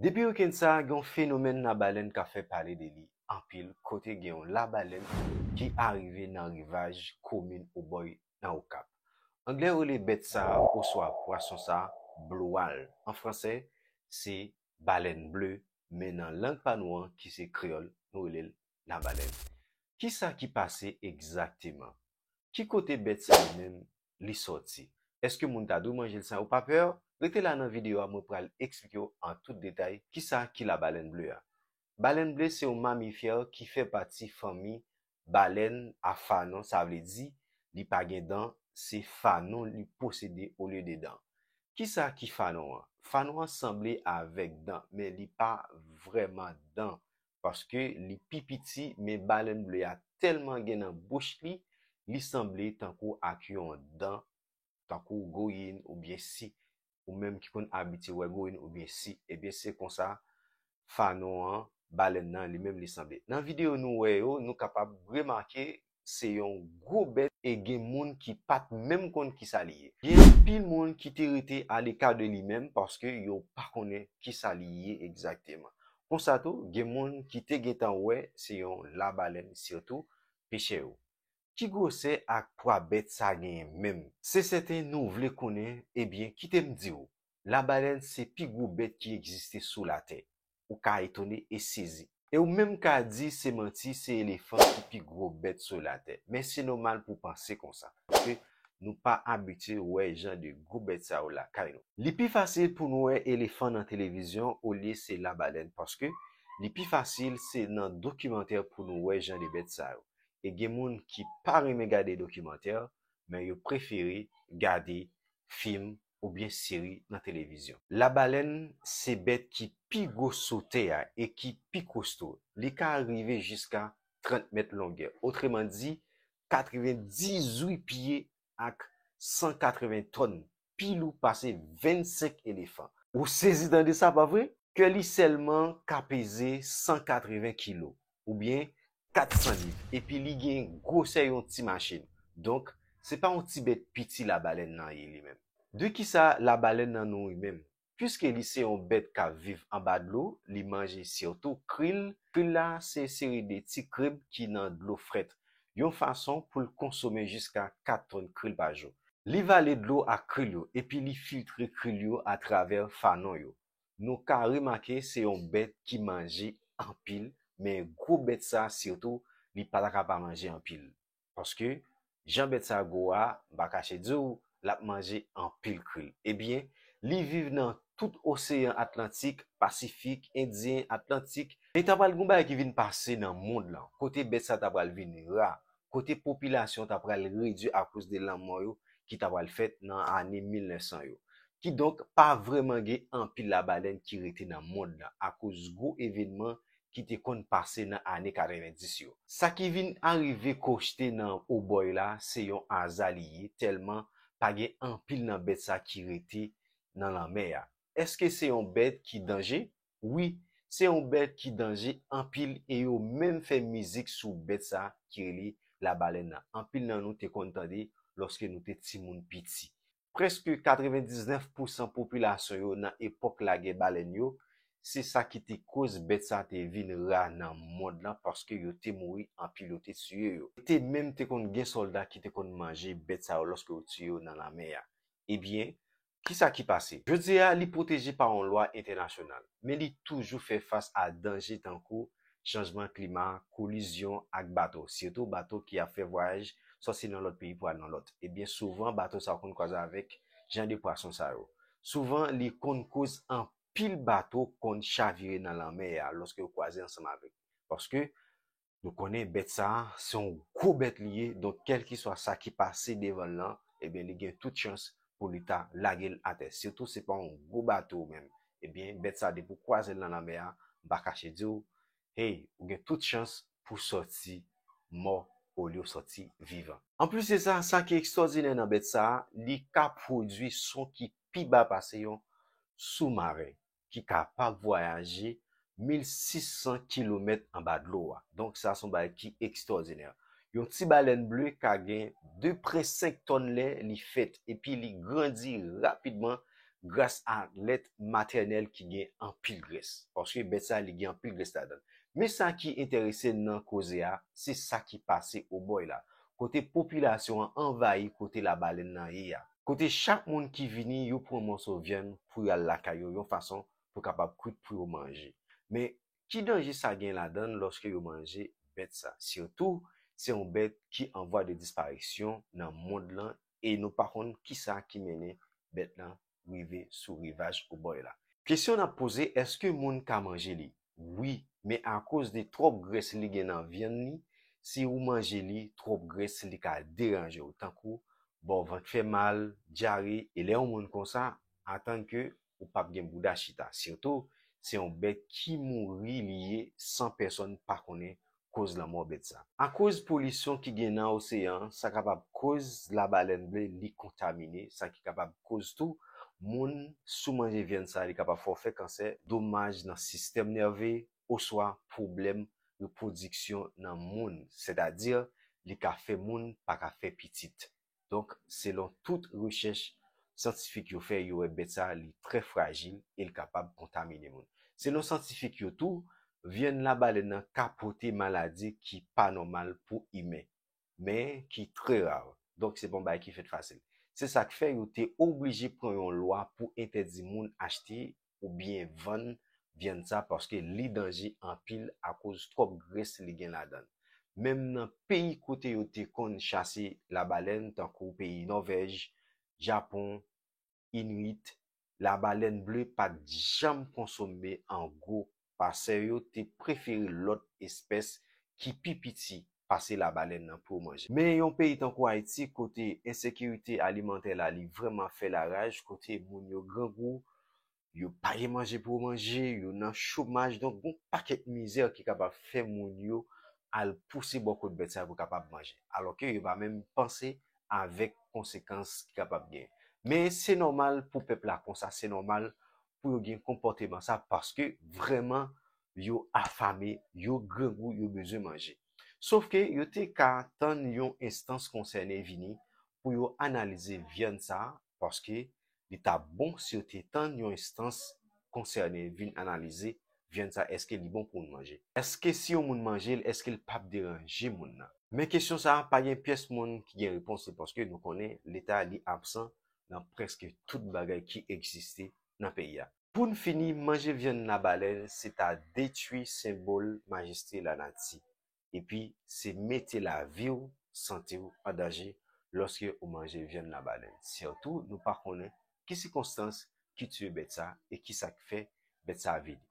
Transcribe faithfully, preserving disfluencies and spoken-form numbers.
Depi wikenn sa a, gen yon fenomèn labalèn k ap fè pale de li anpil, kote gen yon labalèn ki arive nan rivaj komin Obòy nan Okap. Anglè rele bèt sa a, oswa pwason sa a, blue whale. An fransè, se balèn ble, men nan lang pa nou an, ki se kreyòl, nou rele l labalèn. Kisa ki pase egzakteman? Ki kote bèt sa a menm li sòti? Èske moun ta dwe manje l san yo pa pè? Rete la nan videyo a, mwen pral eksplike w an tout detay kisa ki labalèn ble a. Balèn ble se yon mamifè ki fè pati fanmi balèn a fanon, sa vle di li pa gen dan, se fanon li posede olye de dan. Kisa ki fanon an? Fanon an sanble avèk dan, men li pa vrèman dan, paske li pi piti, men balèn ble a tèlman gen nan bouch li, li sanble tankou ak yon dan, tankou goyin oubyen si. Ou menm ki konn abitye wè goyin oubyen si, ebyen se konsa fanon an, balèn nan, li menm li sanble. Nan videyo nou wè yo, nou kapab remake se yon gwo bèt e gen moun ki pa t menm konn kisa li ye. Gen anpil moun ki te rete aleka de li menm paske yo pa konnen kisa li ye egzakteman. Konsa tou, gen moun ki te gentan wè se yon labalèn, sitou pechè yo. Ki gwosè ak pwa bèt sa genyen menm? Se sèten nou vle konnen, ebyen, kite m di w, labalèn se pi gwo bèt ki egziste sou latè. Ou ka etone e sezi. E ou menm ka di se manti, se elefan ki pi gwo bèt sou latè. Men se nòmal pou w panse konsa, paske nou pa abitye wè jan de gwo bèt sa yo lakay nou. Li pi fasil pou nou wè elefan nan televizyon olye se labalèn, paske li pi fasil se nan dokimantè pou nou wè jan de bèt sa yo. E gen moun ki pa renmen gade dokimantè, men yo prefere gade fim oubyen seri nan televizyon. Labalèn se bèt ki pi gwo sou tè a e ki pi kosto. Li ka rive jiska trant mèt longè, otreman di, katrevendizuit pye ak san katreven tòn, pi lou pase vennsenk elefan. Ou sezi tande sa, pa vre? Kè li sèlman ka peze san katreven kilo, oubyen kat san liv, epi li gen gwosè yon ti machin. Donk, se pa yon ti bèt piti labalèn nan ye li menm. De kisa labalèn nan nouri menm? Piske li se yon bèt k ap viv anba dlo, li manje sitou kril. Kril la se seri de ti krib ki nan dlo frèt, yon fason pou l konsome jiska kat tòn kril pa jou. Li vale dlo ak kril yo, epi li filtre kril yo atravè fanon yo. Nou ka remake se yon bèt ki manje anpil, men gwo bèt sa sitou, li pa ta ka pa manje anpil. Paske, jan bèt sa gwo a, m pa kache di w, l ap manje anpil kril. Ebyen, li viv nan tout oseyan Atlantik, Pasifik, Endyen, Atlantik. Men ta pral gen yon bagay ki vin pase nan mond lan, kote bèt sa ta pral vin ra, kote popilasyon ta pral redui akoz de lanmò yo ki ta pral fèt nan ane mil nèf san yo. Kidonk, pa vrèman gen anpil labalèn ki rete nan mond lan akoz gwo evènman ki te konn pase nan ane katrevendis yo. Sa ki vin arive Kochte nan Obòy la, se yon aza li ye, tèlman pa gen anpil nan bèt sa ki rete nan lanmè a. Èske se yon bèt ki danje? Wi, se yon bèt ki danje anpil e yo menm fè mizik sou bèt sa ki rele labalèn nan. Anpil nan nou te konn tande lòske nou te timoun piti. Prèske katrevendiznèf pousan popilasyon yo nan epòk lagè balèn yo, se sa ki te koz bèt sa te vin ra nan mond lan, paske yo te mouri anpil, yo te tiye yo. Te menm te konn gen sòlda ki te konn manje bèt sa yo lòske yo tiye yo nan lanmè a. Ebyen, kisa ki pase? Jodi a, li pwoteje pa yon lwa entènasyonal, men li toujou fè fas a danje tankou chanjman klima, kolizyon ak bato, sitou bato ki ap fè vwayaj sòti nan lòt peyi pou al nan lòt. Ebyen, souvan, bato sa yo konn kwaze avèk jan de pwason sa yo. Souvan, li konn koz anpil bato konn chavire nan lanmè a lòske yo kwaze ansanm avèk. Paske, nou konnen bèt sa a, se yon gwo bèt li ye, donk kèlkeswa sa ki pase devan l lan, ebyen, li gen tout chans pou li ta lage l atè. Sitou, se pa yon gwo bato menm. Ebyen, bèt sa, depi w kwaze l nan lanmè a, m pa kache di w, hey, ou gen tout chans pou sòti mò olye w sòti vivan. Anplis de sa, sa ki ekstwòdinè nan bèt sa a, li ka pwodui son ki pi ba pase yon soumaren ki kapab vwayaje mil sis san kilomèt anba dlo a. Donk, sa se yon bagay ki ekstwòdinè. Yon ti balèn ble ka gen de pwen senk tòn lè li fèt, epi li grandi rapidman gras a lèt matènèl ki gen anpil grès. Paske bèt sa, li gen anpil grès ladan l. Men sa ki enterese n nan koze a, se sa ki pase Obòy la, kote popilasyon an anvayi kote labalèn nan ye a. Kote chak moun ki vini, yo pran yon mòso vyann pou y al lakay yo, yon fason pou kapab kwit pou yo manje. Men ki danje sa gen ladan l lòske yo manje bèt sa? Sitou, se yon bèt ki an vwa de disparisyon nan mond lan e nou pa konn kisa ki mennen bèt lan rive sou rivaj Obòy la. Kesyon n ap poze, èske moun ka manje li? Wi, men akoz de twòp grès li gen nan vyann li, si ou manje li, twòp grès li ka deranje w, tankou ba w vant fè mal, dyare, e lè yon moun konsa, atann ke ou p ap gen bouda chita. Sitou, se yon bèt ki mouri li ye san pèsòn pa konnen koz lanmò bèt sa. Akoz polisyon ki gen nan oseyan an, sa kapab koz labalèn ble li kontamine, sa ki kapab koz tou moun sou manje vyann sa, li kapab fè w fè kansè, domaj nan sistèm nève, oswa pwoblèm repwodiksyon nan moun, sètadi li ka fè moun pa ka fè pitit. Donk, selon tout rechèch syantifik yo fè, yo wè bèt sa, li trè frajil e l kapab kontamine moun. Selon syantifik yo tou, vyann labalèn nan ka pote maladi ki pa nòmal pou imen, men ki trè ra. Donk, se pa yon bagay ki fèt fasil. Se sa k fè yo te oblije pran yon lwa pou entèdi moun achte oubyen vann vyann sa, paske li danje anpil akoz twòp grès li gen ladan l. Menm nan peyi kote yo te konn chase labalèn, tankou peyi Nòvèj, Japon, Inuit, labalèn ble pa t janm konsome an gwo. Pasè yo te prefere lòt espès ki pi piti pase labalèn nan pou yo manje. Men yon peyi tankou Ayiti, kote ensekirite alimantè la, li vrèman fè laraj, kote moun yo grangou, yo pa gen manje pou yo manje, yo nan chomaj, donk gon pakèt mizè ki kapab fè moun yo al pouse bò kot bèt sa yo pou kapab manje. Alòske yo pa menm panse avèk konsekans ki kapab gen. Men se nòmal pou pèp la konsa, se nòmal pou yo gen konpòteman sa, paske vrèman yo afame, yo grangou, yo bezwen manje. Sòf ke yo te ka tann yon enstans konsène vini pou yo analize vyann sa, paske li t ap bon si yo te tann yon enstans konsène vin analize vyann sa, èske li bon pou moun manje? Èske si yon moun manje l, èske l p ap deranje moun nan? Men kesyon sa a, pa gen pyès moun ki gen repons li, paske nou konnen Leta li absan nan prèske tout bagay ki egziste nan peyi a. Pou n fini, manje vyann labalèn, se ta detwi senbòl majeste lanati. Epi, se mete lavi w, sante w an danje lòske ou manje vyann labalèn. Sitou, nou pa konnen ki sikonstans ki tiye bèt sa e ki sa k fè bèt sa vini.